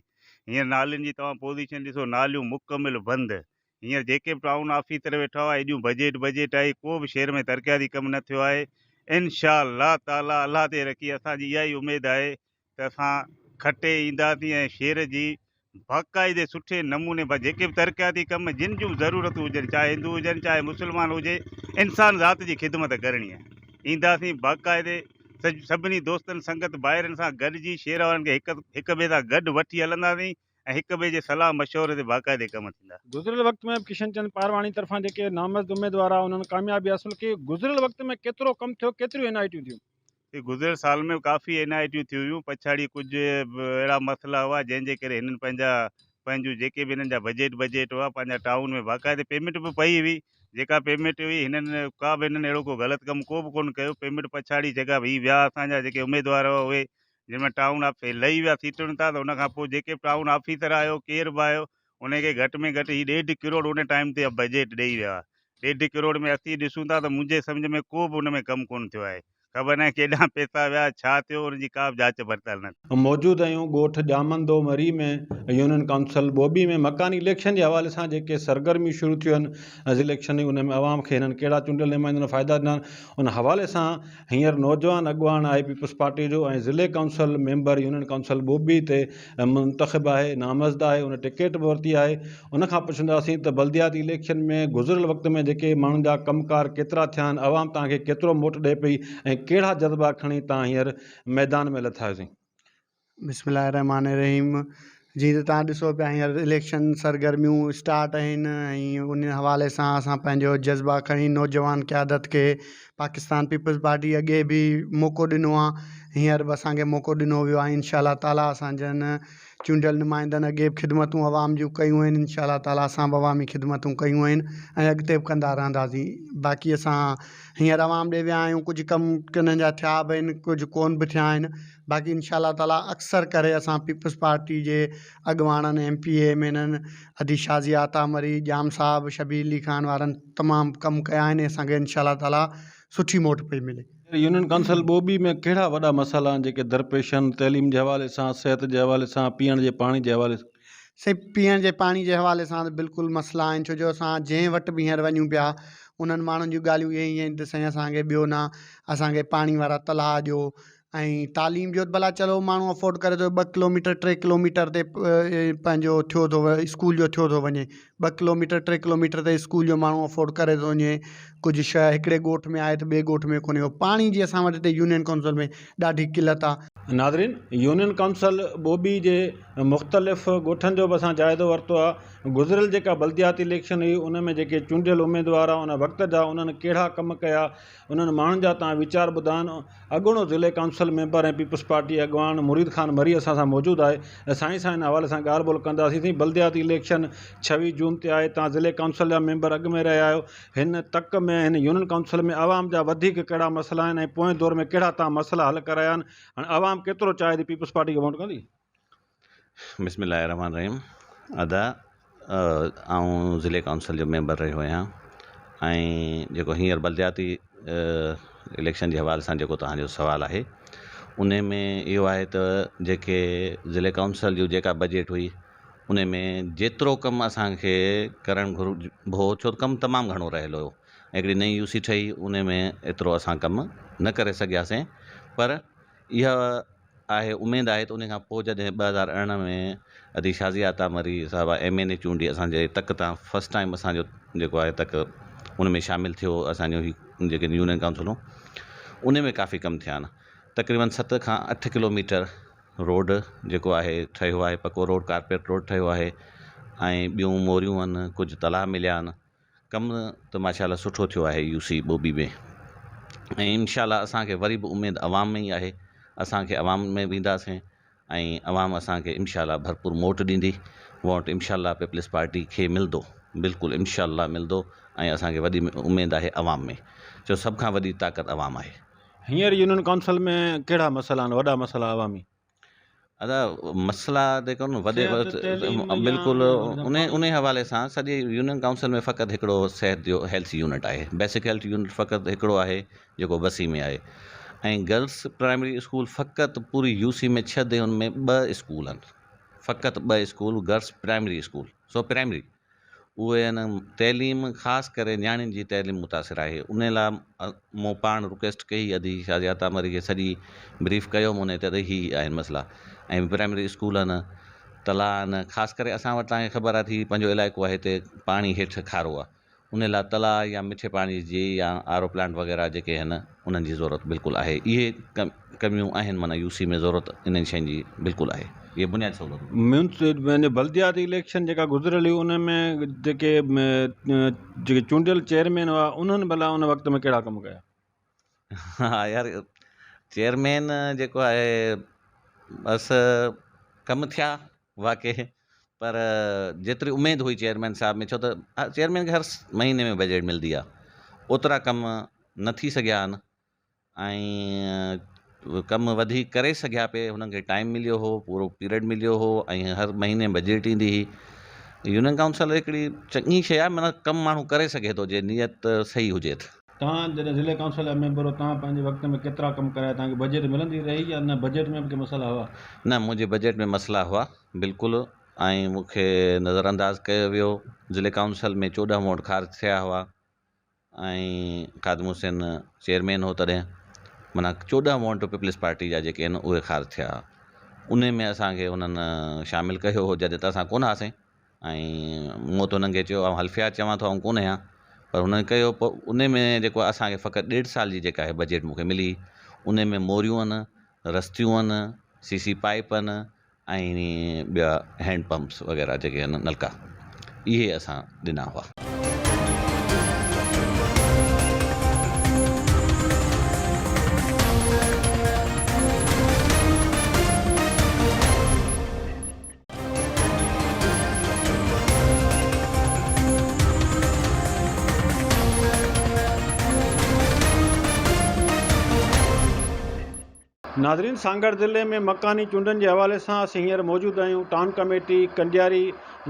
هينئر نالين جي توهان پوزيشن ڏسو ناليون مڪمل بند هينئر جيڪي به ٽائون آفيسر ويٺا هئا ايڏيون بجيٽ بجيٽ آئي ڪو به شهر ۾ ترقياتي ڪم نه ٿيو آهي انشاء الله تعاليٰ الله تي رکي اسان جي اها ئي اميد آهي ته اسان کٽي اينداسين ۽ شعر جي باقاعدي سٺي نموني جيڪي به ترقياتي ڪم جن جون به ضرورتون هجن چاهي هندو هجن چاهي مسلمان هجي انسان ذات جي خدمت ڪرڻي آهي اينداسين باقاعدي سڀني دوستن سنگت ڀائرن سان گڏجي شعر وارن کي هڪ هڪ ٻئي سان گڏ وٺي هلنداسين ۽ هڪ ٻئي جي صلاح مشوري تي باقاعدي ڪم ٿيندا. گذريل وقت ۾ به ڪشن چند پارواڻي طرفان جيڪي نامزد اميدوار هئا انهن ڪاميابي حاصل ڪئي گذريل وقت ۾ ڪيترو ڪم ٿيو ڪيتريون اين آء ٽيون ٿيون؟ تي گذريل سال ۾ به ڪافي اين آء ٽيون ٿيون هيون پڇاڙي ڪجهه اهڙا مسئلا هئا جنهن جي ڪري هنن پنهنجا پنهنجون جيڪي به هنن جا بجيٽ بجيٽ هئا پنهنجا ٽائون ۾ باقاعدي پيمنٽ به پئي هئي جيڪا پيمنٽ هئي هنن ڪا به هنن اهڙو ڪو غلط ڪم ڪو به ڪونه ڪيو پيمنٽ پڇاڙي جيڪا هي ويا اسان جا جيڪي اميدوار هئا اهي جنهن ۾ ٽائون آفيس لهي ويا سيٽن تان ته ان کان پوء جيڪي به ٽائون آفيسر آيو ڪير به آيو ان کي گهٽ ۾ گهٽ هي ڏيڍ ڪروڙ ان ٽائيم تي بجيٽ ڏئي ويا ڏيڍ ڪروڙ ۾ اسين ڏسون ٿا ته منهنجي سمجهه ۾ ڪو به ان ۾ ڪم ڪونه ٿيو آهي. خبر ناهي ڪيڏانهن پئسا ويا، ڇا ٿيو، ان جي ڪا به جاچ پڙتال نه ٿي. موجود آهيون ڳوٺ ڄامندو مري ۾ يونين ڪائونسل ٻوٻي ۾ مڪاني اليڪشن جي حوالي سان جيڪي سرگرميون شروع ٿيون آهن اليڪشن ان ۾ عوام کي هنن ڪهڙا چونڊيل نمائندن فائدا ڏنا ان حوالي سان هينئر نوجوان اڳواڻ آهي پيپلز پارٽي جو ۽ ضلعي ڪائونسل ميمبر يونين ڪائونسل ٻوٻي تي منتخب آهي نامزد آهي ان ٽڪيٽ به ورتي آهي ان کان پڇنداسين ته بلدياتي اليڪشن ۾ گذريل وقت ۾ جيڪي ماڻهن جا ڪم ڪار ڪيترا ٿيا آهن عوام توهان کي ڪيترو موٽ ڏئي پئي ۽ ڪهڙا جذبا کڻي توهان هينئر ميدان ۾ لٿا آهيو سائين. بسم الله الرحمٰن الرحيم جيئن ته توهان ڏسو پيا هينئر اليڪشن سرگرميون اسٽارٽ آهن ۽ ان حوالي سان اسان پنهنجو جذبا کڻي نوجوان قيادت کي پاڪستان پيپلز پارٽي اڳي به موقعو ڏنو آهي هينئر به اسانکي موقعو ڏنو ويو آهي انشاء الله تعالٰي اسان جن چونڊيل نمائندن اڳي به خدمتون عوام جون ڪيون آهن انشاء الله تعالٰي اسان به عوامي خدمتون ڪيون آهن ۽ اڳتي به ڪندا رهنداسين باقي اسان هينئر عوام ڏي ويا آهيون ڪجهه ڪم ڪنن جا ٿيا به آهن ڪجهه ڪونه به ٿيا آهن باقي انشاء الله تعالي اڪثر ڪري اسان پيپلز پارٽي جي اڳواڻن ايم پي اي ايم اين ادي شازيه عطا مري ڄام صاحب شبير علي خان وارن تمام ڪم ڪيا آهن اسان کي انشاء الله تعالي سٺي موٽ پئي ملي. يونين ڪائونسل ٻوٻي ۾ ڪهڙا وڏا مسئلا آهن جيڪي درپيش آهن تعليم جي حوالي سان صحت جي حوالي سان پيئڻ جي پاڻي جي حوالي سان. سائين پيئڻ جي پاڻي جي حوالي سان ته بلڪل مسئلا آهن ڇو جو اسان جنهن وٽ به هينئر وڃون پيا انهن ماڻهن جون ڳالهيون اهي ئي آهن ته سائين اسان کي ٻيو نه اسان کي پاڻي وارا تلاء ڏيو ۽ تعليم جو ڀلا چلو ماڻهو افورڊ ڪري ٿو ٻه ڪلو ميٽر ٽي ڪلو ميٽر تي پنهنجو ٿيو ٿو اسڪول جو ٿيو ٿو وڃي ٻه ڪلو ميٽر ٽي ڪلو ميٽر تي اسڪول جو ماڻهو افورڊ ڪري ٿو وڃي ڪجهه شيء هڪڙي ڳوٺ ۾ آهي ته ٻئي ڳوٺ ۾ ڪونهي ڪو. پاڻي جي اسان وٽ هتي يونين ڪائونسل ۾ ڏاڍي قلت آهي. ناظرين يونين ڪائونسل ٻوٻي جي مختلف ڳوٺن جو به اسان جائزو ورتو آهي گذريل جيڪا بلدياتي اليڪشن هئي ان ۾ جيڪي چونڊيل اميدوار ان وقت جا انهن ڪهڙا ڪم ڪيا انهن ماڻهن جا تان ويچار ٻڌا آهن اڳوڻو ضلعي ڪائونسل ميمبر ۽ پيپلز پارٽي اڳواڻ مريد خان مري اسان سان موجود آهي ۽ سائين سان ان حوالي سان ڳالهه ٻولهه ڪنداسين سائين بلدياتي اليڪشن ڇويهه جون تي آهي تان ضلعي ڪائونسل جا ميمبر اڳ ۾ رهيا آهيو هن تڪ ۾ هن يونين ڪائونسل ۾ عوام جا وڌيڪ ڪهڙا مسئلا آهن ۽ پوئين دور ۾ ڪهڙا تان مسئلا حل ڪرايا آهن هاڻي عوام ڪيترو چاهي ٿي پيپلز پارٽي کي ووٽ ڪندي؟ بسم الله الرحمن الرحيم ادا آئون ضلعي ڪائونسل جو ميمبر رهيو آهيان ۽ جيڪو هينئر بلدياتي اليڪشن جي حوالي سان جيڪو توهان جو سوال آهي ان ۾ اهو آهي ته جيڪي ضلعي ڪائونسل جو جيڪا بجيٽ هئي ان ۾ جيترو ڪم اسانکي ڪرڻ گهربو هو ڇو ته ڪم تمام گهڻو رهيل هيو هڪڙي نئين يو سي ٺهي ان ۾ ايترو اسان ڪم نه ڪري سگهياسين پر اها آهي اميد آهي ته ان کان پوء جڏهن 2018 ۾ ادي شازيه عطا مري صاحبه ايم اين اي چونڊي اسان جي تڪ تان فرسٽ ٽائيم اسان جو جيڪو آهي تڪ ان ۾ شامل ٿيو اسان جو هي جيڪي يونين ڪائونسلون ان ۾ ڪافي ڪم ٿيا آهن تقريبن 7 کان 8 ڪلو ميٽر روڊ جيڪو آهي ٺهيو آهي پڪو روڊ ڪارپيٽ روڊ ٺهيو آهي ۽ ٻيون موريون آهن ڪجهه تلاء مليا آهن ڪم ته ماشاء الله سٺو ٿيو آهي يو سي ٻوٻي ۾ ۽ انشاء الله اسان کي وري به اميد عوام ۾ ئي آهي اسان کي عوام ۾ وينداسين ۽ عوام اسان کي انشاء الله ڀرپور موٽ ڏيندي ووٽ انشاء الله پيپلز پارٽي کي ملندو بلڪل انشاء الله ملندو ۽ اسان کي وڏي اميد آهي عوام ۾ ڇو سڀ کان وڏي طاقت عوام آهي. هينئر يونين ڪائونسل ۾ ڪهڙا مسئلا آهن وڏا مسئلا عوامي؟ ادا مسئلا جيڪو نه وڏي بلڪل ان ان حوالي سان سڄي يونين ڪائونسل ۾ فقط هڪڙو صحت جو هيلٿ يونٽ آهي بيسڪ هيلٿ يونٽ فقط هڪڙو آهي جيڪو بسي ۾ آهي ۽ گرلس پرائمري اسڪول فقط پوري يو سي ۾ ڇهه ديهن ۾ ٻه اسڪول آهن فقط ٻه اسڪول گرلس پرائمري اسڪول سو پرائمري اهي آهن تعليم خاص ڪري نياڻين جي تعليم متاثر آهي ان لاء مون پاڻ رڪويسٽ ڪئي ادي شازيا عطا مري کي سڄي بريف ڪيو مون ته هي آهن مسئلا ۽ پرائمري اسڪول آهن تلاء آهن خاص ڪري اسان وٽ توهان کي خبر آهي ته هي پنهنجو علائقو آهي هتي پاڻي هيٺ کارو آهي ان لاء تلاء يا مٺي پاڻي جي يا آر او پلانٽ وغيره جيڪي آهن انهن جي ضرورت بلڪل آهي اهي ڪميون آهن معنيٰ يو سي ۾ ضرورت انهن شين جي بلڪل آهي اهي بنيادي سهولتون. ميونسپل بلدياتي اليڪشن جيڪا گذريل هئي ان ۾ جيڪي جيڪي چونڊيل چيئرمين هئا انهن ڀلا ان وقت ۾ ڪهڙا ڪم ڪيا؟ ها يار چيئرمين جيڪو آهي بس ڪم ٿيا واقعي پر جيتري اميد هئي چيئرمين صاحب ۾ ڇو ته چيئرمين کي هر مهيني ۾ بجيٽ ملندي آهي اوترا ڪم نه ٿي سگهيا آهن ۽ ڪم وڌيڪ ڪري سگهيا پئي هنن کي ٽائيم مليو هو پورو پيريڊ مليو هو ۽ هر مهيني بجيٽ ايندي هئي يونين ڪائونسل هڪڙي چڱي شيء آهي معنيٰ ڪم ماڻهو ڪري سگهي ٿو جي نيت صحيح هجي ته. توهان جڏهن ضلعي ڪائونسل جا ميمبر هئو توهان پنهنجي وقت ۾ ڪيترا ڪم ڪرايا توهان کي بجيٽ ملندي رهي يا نه بجيٽ ۾ به ڪي مسئلا هئا؟ نه منهنجي بجيٽ ۾ مسئلا هئا بلڪل ۽ مون کي نظر انداز ڪيو ويو ضلعي ڪائونسل ۾ 14 ووٽ خارج ٿيا هئا ۽ خادم حسين چيئرمين هو تڏهن معنيٰ 14 ووٽ پيپلز پارٽي جا جيڪي آهن اهي خارج ٿيا هئا انهي ۾ اسان کي انهن شامل ڪيو هو جڏهن ته اسان ڪونه هئاسين ۽ مون ته انهن کي چيو آئون حلفيا چوان ٿو آئون ڪونه آهيان پر هنن ڪيو پوء ان ۾ جيڪو اسان کي فقط ڏيڍ سال جي جيڪا آهي بجيٽ مون کي ملي ان ۾ موريون آهن رستيون آهن سي سي پائپ آهن ۽ ٻيا هينڊ پمپس وغيره جيڪي آهن نلڪا اهي اسان ڏنا هئا. ناظرين سانگهڙ ضلعي ۾ مڪاني چونڊن جي حوالي سان اسين هينئر موجود آهيون ٽائون ڪميٽي ڪنڊياري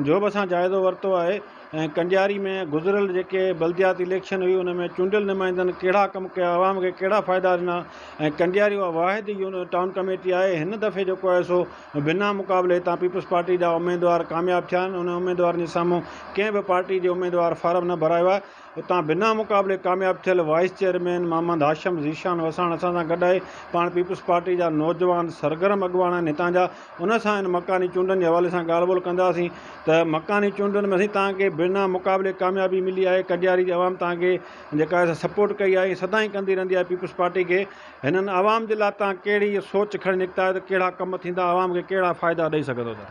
جو به اسان جائزو ورتو آهي ۽ ڪنڊياري ۾ گذريل جيڪي بلدياتي اليڪشن هئي ان ۾ چونڊيل نمائندن ڪهڙا ڪم ڪيا عوام کي ڪهڙا فائدا ڏنا ۽ ڪنڊياري اها واحد ٽائون ڪميٽي آهي هن دفعي جيڪو آهي سو بنا مقابلي هتان پيپلز پارٽي جا اميدوار ڪامياب ٿيا آهن، انهن اميدوارن جي سامهون ڪنهن به پارٽي جي اميدوار فارم نه ڀرايو آهي، اتان بنا مقابلي ڪامياب ٿيل وائيس چيئرمين محمد هاشم ذيشان وساڻ اسان سان گڏ آهي، پاڻ پيپلز پارٽي جا نوجوان سرگرم اڳواڻ آهن هتان جا، ان سان هن مڪاني چونڊن جي حوالي سان ڳالهه ٻولهه ڪنداسين ته مڪاني چونڊن ۾ اسين توهان کي بنا مقابلي ڪاميابي ملي آهي ڪنڊياري جي عوام توهان کي جيڪا آهي سا سپورٽ ڪئي آهي ۽ سدائين ڪندي رهندي آهي پيپلز پارٽي کي هنن عوام جي لاء توهان ڪهڙي سوچ کڻي نڪتا آهيو ته ڪهڙا ڪم ٿيندا عوام کي ڪهڙا فائدا ڏئي سگهندو ته.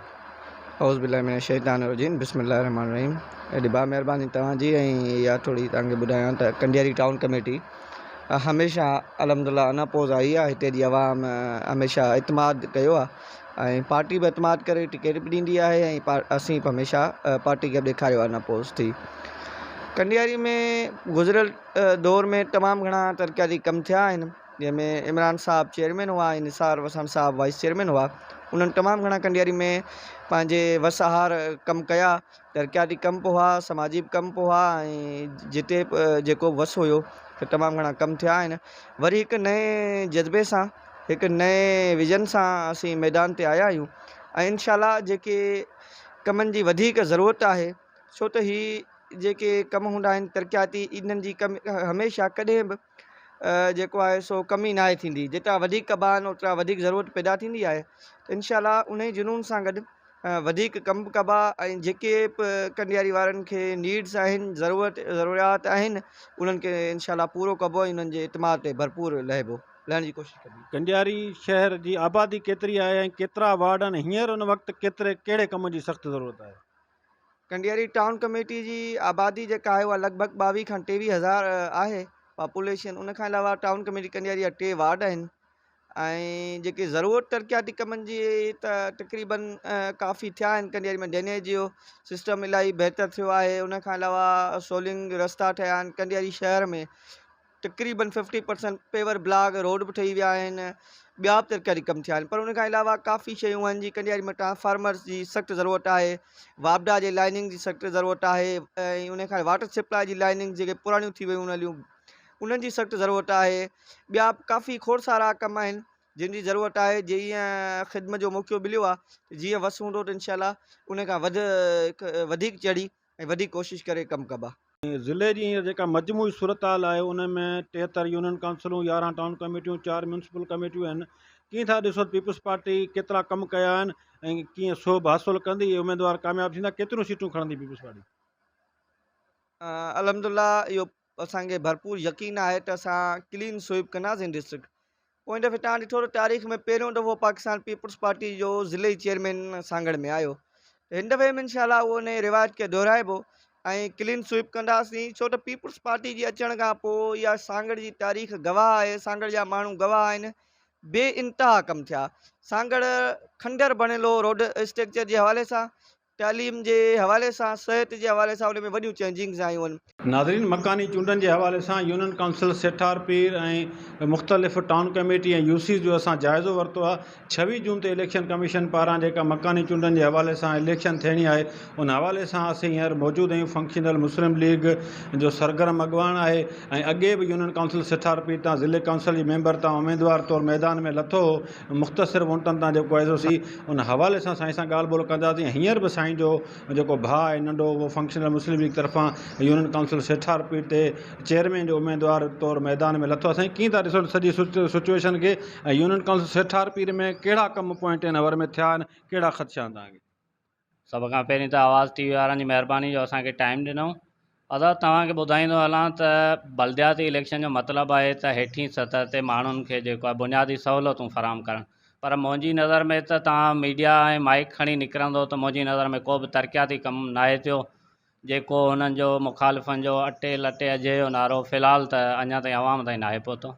اعوذ بالله من الشيطان الرجيم بسم الله الرحمن الرحيم ايڏي با مهرباني توهان جي ۽ اها ٿوري توهان کي ٻڌايان ته ڪنڊياري ٽائون ڪميٽي هميشه الحمد لله ان اپوز آئي آهي هتي جي عوام هميشه اعتماد ڪيو آهي ۽ پارٽي به اعتماد ڪري ٽڪيٽ به ڏيندي آهي ۽ اسين به هميشه پارٽي کي به ڏيکاريو آهي ان اپوز ٿي ڪنڊياري ۾ گذريل دور ۾ تمام گهڻا ترقياتي ڪم ٿيا آهن جنهن ۾ عمران صاحب چيئرمين هئا ۽ نثار وساڻ صاحب وائيس چيئرمين هئا انهن تمام گهڻا ڪنڊياري ۾ پنهنجي وس آهر ڪم ڪيا ترقياتي ڪم به هئا سماجي به ڪم به هئا ۽ جتي به جيڪو به وس هيو ته تمام گهڻا ڪم ٿيا آهن وري هڪ نئين جذبي سان هڪ نئين ويزن سان اسين ميدان تي آيا آهيون ۽ انشاء الله جيڪي ڪمن جي وڌيڪ ضرورت آهي ڇو ته هي جيڪي ڪم هوندا آهن ترقياتي انهن جي ڪم هميشه ڪڏهن به جيڪو آهي سو ڪمي ناهي ٿيندي جيترا وڌيڪ ڪبا آهن اوترا وڌيڪ ضرورت پيدا ٿيندي آهي ته انشاء الله انهي جنون سان گڏ وڌيڪ ڪم به ڪبا ۽ جيڪي به ڪنڊياري وارن کي نيڊس آهن ضرورت ضروريات آهن انهن کي انشاء الله پورو ڪبو ۽ انهن جي اعتماد تي ڀرپور لهبو لهڻ جي ڪوشش ڪبي. ڪنڊياري شهر جي آبادي ڪيتري آهي ۽ ڪيترا وارڊ آهن هينئر ان وقت ڪيتري ڪهڙي ڪم جي سخت ضرورت آهي؟ ڪنڊياري ٽائون ڪميٽي جي آبادي جيڪا آهي اها لڳ ڀڳ 22 کان 23 هزار آهي پاپوليشن ان کان علاوه ٽائون ڪميٽي ڪنڊياري جا ٽي وارڊ آهن ۽ جيڪي ضرورت ترقياتي ڪمن جي ته تقريبن ڪافي ٿيا آهن ڪنڊياري ۾ ڊرينيج جو سسٽم الاهي بهتر ٿيو آهي ان کان علاوه سولنگ رستا ٺهيا آهن ڪنڊياري شهر ۾ تقريبن 50% پيور بلاڪ روڊ به ٺهي ويا آهن ٻيا به ترقياتي ڪم ٿيا آهن پر ان کان علاوه ڪافي شيون آهن جي ڪنڊياري ۾ ٽرانسفارمرز جي سخت ضرورت آهي واپڊا جي لائننگ جي سخت ضرورت آهي ۽ ان کان واٽر سپلاء جي لائننگ جيڪي پراڻيون ٿي ويون هليون انهن جي سخت ضرورت آهي. ٻيا به ڪافي کوڙ سارا ڪم آهن جن جي ضرورت آهي جيئن خدمت جو موقعو مليو آهي جيئن وس هوندو ته انشاء الله ان کان وڌ وڌيڪ چڙهي ۽ وڌيڪ ڪوشش ڪري ڪم ڪبا. ضلعي جي هينئر جيڪا مجموعي صورتحال آهي ان ۾ 73 يونين ڪائونسلون، 11 ٽائون ڪميٽيون، چار ميونسپل ڪميٽيون آهن. ڪيئن ٿا ڏسو ته پيپلز پارٽي ڪيترا ڪم ڪيا آهن ۽ ڪيئن سوڀ حاصل ڪندي، اميدوار ڪامياب ٿيندا، ڪيتريون سيٽون کڻندي پيپلز پارٽي؟ الحمدلله اهو اسان کي ڀرپور يقين آهي ته اسان ڪلين سوئپ ڪنداسين ڊسٽرڪٽ پوئين دفعي تان ڏٺو ته تاريخ ۾ پهريون دفعو پاڪستان پيپلز پارٽي جو ضلعي چيئرمين سانگهڙ ۾ آيو ته هن دفعي به انشاء الله اهو ان روايت کي دهرائبو ۽ ڪلين سوئپ ڪنداسين ڇو ته پيپلز پارٽي جي اچڻ کان پوء اها سانگهڙ جي تاريخ گواهه آهي سانگهڙ جا ماڻهو گواهه آهن بي انتها ڪم ٿيا سانگهڙ کنڊر بڻيل هو روڊ اسٽرڪچر جي حوالي سان تعليم جي حوالي سان صحت جي حوالي سان ان ۾ وڏيون چينجنگز آيون آهن. ناظرين مڪاني چونڊن جي حوالي سان يونين ڪائونسل سيٺار پير ۽ مختلف ٽائون ڪميٽي ۽ يو سيز جو اسان جائزو ورتو آهي 26 جون تي اليڪشن ڪميشن پاران جيڪا مڪاني چونڊن جي حوالي سان اليڪشن ٿيڻي آهي ان حوالي سان اسين هينئر موجود آهيون فنڪشنل مسلم ليگ جو سرگرم اڳواڻ آهي ۽ اڳي به يونين ڪائونسل سيٺار پير تان ضلعي ڪائونسل جي ميمبر تان اميدوار طور ميدان ۾ لٿو هو مختصر وونٽن تان جيڪو آهي سو سي ان حوالي سان سائين سان ڳالهه ٻولهه ڪنداسين هينئر به سائين جو جيڪو ڀاء آهي ننڍو اهو فنڪشنل مسلم ليگ طرفان يونين ڪائونسل سيٺار پير تي چيئرمين جو اميدوار طور ميدان ۾ لٿو آهي سائين ڪيئن ٿا ڏسو سڄي سچويشن کي ۽ يونين ڪائونسل سيٺار پير ۾ ڪهڙا ڪم پوئين ٽن اور ۾ ٿيا آهن ڪهڙا خدشا آهن توهان کي. سڀ کان پهرين ته آواز ٽي وي وارن جي مهرباني جو اسان کي ٽائيم ڏنو ادا توهان کي ٻڌائيندو هلان ته بلدياتي اليڪشن جو مطلب آهي ته هيٺين سطح تي ماڻهن کي جيڪو آهي بنيادي سهولتون فراهم ڪرڻ پر منهنجي نظر ۾ ته توهان ميڊيا ۽ مائيڪ کڻي نڪرندو ته منهنجي نظر ۾ ڪو به ترقياتي ڪم ناهي ٿيو جيڪو هنن جو مخالفن جو اٽي لٽي اجهي جو نعرو في الحال ته اڃا تائين عوام تائين ناهي پهتو.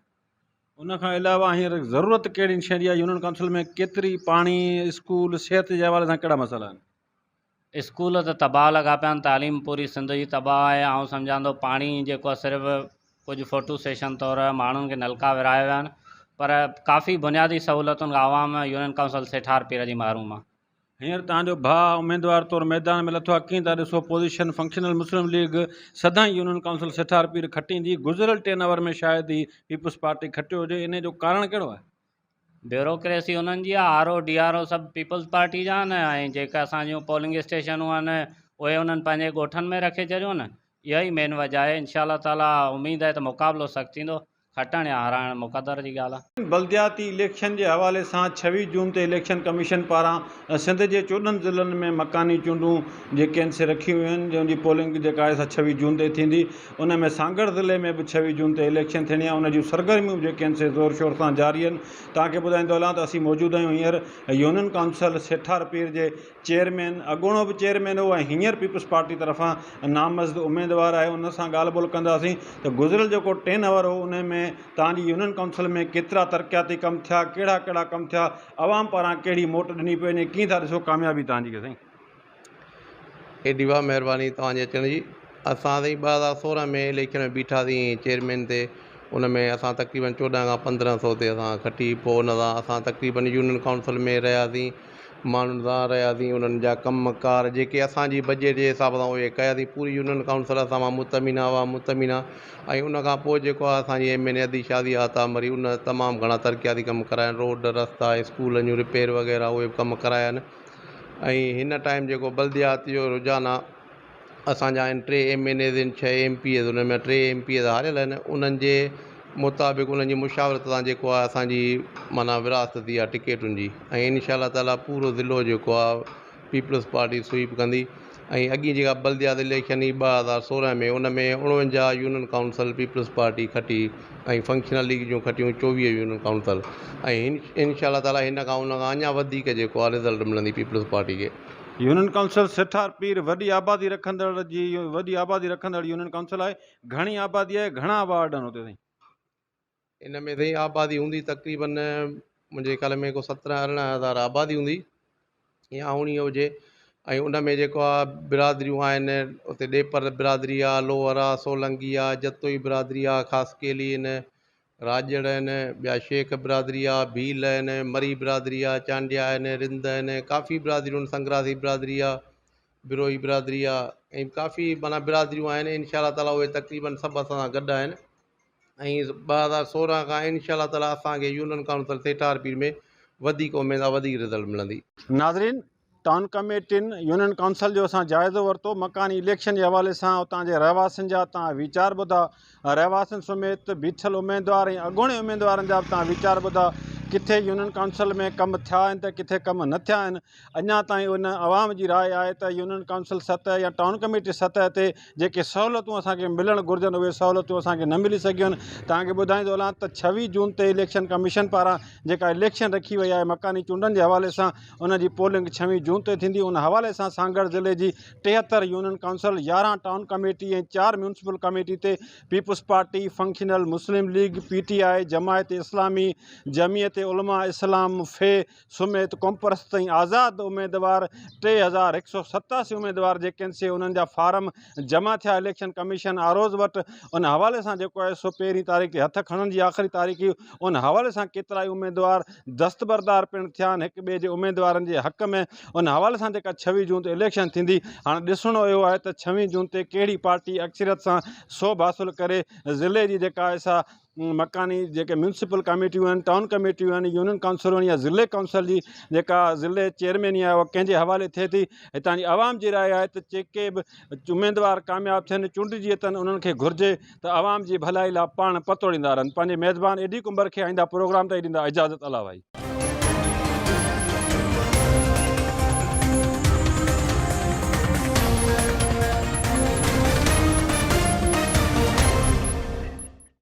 ان کان علاوه هينئر ضرورت ڪهڙين شين جي آهي يونين ڪائونسل ۾ ڪيتري پاڻي اسڪول صحت جي حوالي سان ڪهڙا مسئلا آهن. اسڪول ته تباهه لڳا پيا آهن تعليم پوري سنڌ جي تباهه آهي آئون سمجهان ٿو پاڻي جيڪو آهي صرف ڪجهه فوٽو سيشن طور ماڻهن کي نلڪا ورهايا ويا آهن پر ڪافي بنيادي سهولتن کان عوام يونين ڪائونسل سيٺار پير جي محروم آهي. هينئر توهان جو ڀاء اميدوار طور ميدان ۾ لٿو آهي ڪيئن ٿا ڏسو پوزيشن فنڪشنل مسلم ليگ سدائين يونين ڪائونسل سيٺار پير کٽيندي گذريل ٽين اور ۾ شايد ئي پيپلز پارٽي کٽيو هجي انهي جو ڪارڻ ڪهڙو آهي؟ بيوروڪريسي انهن جي آهي R O D R O سڀ پيپلز پارٽي جا آهن ۽ جيڪا اسان جون پولنگ اسٽيشنون آهن اهي انهن پنهنجي ڳوٺن ۾ رکي ڇڏيون آهن اها ئي مين وجه آهي انشاء الله تعالي اميد آهي ته مقابلو سخت ٿيندو. کٽڻ يا هارائڻ مقدر جي ڳالهه آ. بلدياتي اليڪشن جي حوالي سان 26 جون تي اليڪشن ڪميشن پاران سنڌ جي 14 ضلعن ۾ مڪاني چونڊون جيڪي آهن سي رکيون ويون آهن جنهن جي پولنگ جيڪا آهي سا 26 جون تي ٿيندي ان ۾ سانگهڙ ضلعي ۾ به 26 جون تي اليڪشن ٿيڻي آهي ان جون سرگرميون به جيڪي آهن سي زور شور سان جاري آهن توهان کي ٻڌائيندو هلان ته اسين موجود آهيون هينئر يونين ڪائونسل سيٺار پير جي چيئرمين اڳوڻو به چيئرمين هو ۽ هينئر پيپلز پارٽي طرفان نامزد اميدوار آهي ان سان ڳالهه ٻولهه ڪنداسين ته گذريل جيڪو ٽين اور هو ان ۾ توهان جي يونين ڪائونسل ۾ ڪيترا ترقياتي ڪم ٿيا ڪهڙا ڪهڙا ڪم ٿيا عوام پاران ڪهڙي موٽ ڏني پئي وڃي ڪيئن ٿا ڏسو ڪاميابي توهان جي سائين. ايڏي واهه مهرباني توهان جي اچڻ جي اسان سائين 2016 ۾ اليڪشن ۾ بيٺاسين چيئرمين تي ان ۾ اسان تقريبن 14 کان 15 سو تي اسان کٽي پوء ان سان اسان تقريبن يونين ڪائونسل ۾ رهياسين ماڻهن سان رهياسين انهن جا ڪم ڪار جيڪي اسان جي بجيٽ جي حساب سان اهي ڪياسين پوري يونين ڪائونسل اسان مان مطمئن آهي عوام مطمئن آهي ۽ ان کان پوء جيڪو آهي اسان جي ايم اين اي ادي شازيه عطا مري ان تمام گهڻا ترقياتي ڪم ڪرايا آهن روڊ رستا اسڪولن جون رپيئر وغيره اهي به ڪم ڪرايا آهن ۽ هن ٽائيم جيڪو بلديات جو رجحان آهي اسان جا آهن ٽي ايم اين ايز آهن ڇهه ايم پي ايز انهن ۾ ٽي ايم پي ايز هاريل آهن انهن جي مطابق انهن جي مشاورت سان جيڪو آهي اسان جي معنيٰ ورهاست ٿي آهي ٽڪيٽن جي ۽ انشاء الله تعاليٰ پورو ضلعو جيڪو آهي پيپلز پارٽي سوئيپ ڪندي ۽ اڳي جيڪا بلديات اليڪشن هئي 2016 ۾ ان ۾ 49 يونين ڪائونسل پيپلز پارٽي کٽي ۽ فنڪشنل ليگ جون کٽيون 24 يونين ڪائونسل ۽ انشاء الله تعاليٰ هن کان ان کان اڃا وڌيڪ جيڪو آهي رزلٽ ملندي پيپلز پارٽي کي. يونين ڪائونسل سيٺار پير وڏي آبادي رکندڙ جي وڏي آبادي رکندڙ يونين ڪائونسل آهي گهڻي آبادي آهي گهڻا وارڊ آهن اتي سائين. ان ۾ سائين آبادي هوندي تقريبن منهنجي خيال ۾ ڪو 17 18 هزار آبادي هوندي يا 19 هجي ۽ ان ۾ جيڪو آ برادريون آهن اتي ڏيپر برادري آ لوهر آ سولنگي آ جتوئي برادري آ خاصخيلي آهن راڄڙ آهن، ٻيا شيخ برادري آ، ڀيل آهن، مري برادري آ، چانڊيا آهن، رند آهن، ڪافي برادريون آهن، سنگراسي برادري آ، بروهي برادري آ ۽ ڪافي معنيٰ برادريون آهن انشاء الله تعاليٰ اهي تقريبن سڀ اسان سان گڏ آهن ۽ 2016 کان انشاء الله تعاليٰ اسان کي يونين ڪائونسل سيٺار پير ۾ وڌيڪ اميد آ وڌيڪ رزلٽ ملندي. ناظرين ٽائون ڪميٽين، يونين ڪائونسل جو اسان جائزو ورتو، مڪاني اليڪشن جي حوالي سان اتان جي رهواسين جا تان ويچار ٻڌا، رهواسين سميت بيٺل اميدوار ۽ اڳوڻي اميدوارن جا به تان ويچار ٻڌا، ڪٿي يونين ڪائونسل ۾ ڪم ٿيا آهن ته ڪٿي ڪم نه ٿيا آهن، اڃا تائين ان عوام جي راء آهي ته يونين ڪائونسل سطح يا ٽائون ڪميٽي سطح تي جيڪي سهولتون اسان کي ملڻ گهرجن اهي سهولتون اسان کي نه ملي سگهيون آهن، توهان کي ٻڌائيندو هلان ته 26 جون تي اليڪشن ڪميشن پاران جيڪا اليڪشن رکي وئي آهي مڪاني چونڊن جي حوالي سان ان جي پولنگ ڇويهه جون تي ٿيندي ان حوالي سان سانگهڙ ضلعي جي 73 union council, 11 town committee ۽ 4 municipal committee تي peoples party, functional Muslim league, P T I, Jamaat Islami, Jamiat Ulema Islam, في سميت قومپرست ۽ آزاد اميدوار 3187 اميدوار جيڪي آهن سي انهن جا فارم جمع ٿيا اليڪشن ڪميشن آروز وٽ ان حوالي سان جيڪو آهي سو پهرين تاريخ تي هٿ کڻڻ جي آخري تاريخ هئي ان حوالي سان ڪيترائي اميدوار دستبردار پڻ ٿيا آهن هڪ ٻئي جي اميدوارن جي حق ۾ ان حوالي سان جيڪا 26 جون تي اليڪشن ٿيندي هاڻي ڏسڻو اهو آهي ته 26 جون تي ڪهڙي پارٽي اڪثريت سان سوڀ حاصل ڪري ضلعي جي جيڪا آهي سا مڪاني جيڪي ميونسپل ڪميٽيون آهن ٽائون ڪميٽيون آهن يونين ڪائونسلون آهن يا ضلعي ڪائونسل جي جيڪا ضلعي چيئرميني آهي اها ڪنهن جي حوالي ٿئي ٿي هتان جي عوام جي راء آهي ته جيڪي به اميدوار ڪامياب ٿين چونڊجي اچن انهن کي گهرجي ته عوام جي ڀلائي لاء پاڻ پتوڙيندا رهن پنهنجي ميزبان ايڊي ڪنڀر کي آئنده پروگرام تائين ڏيندا اجازت الله ڀائي.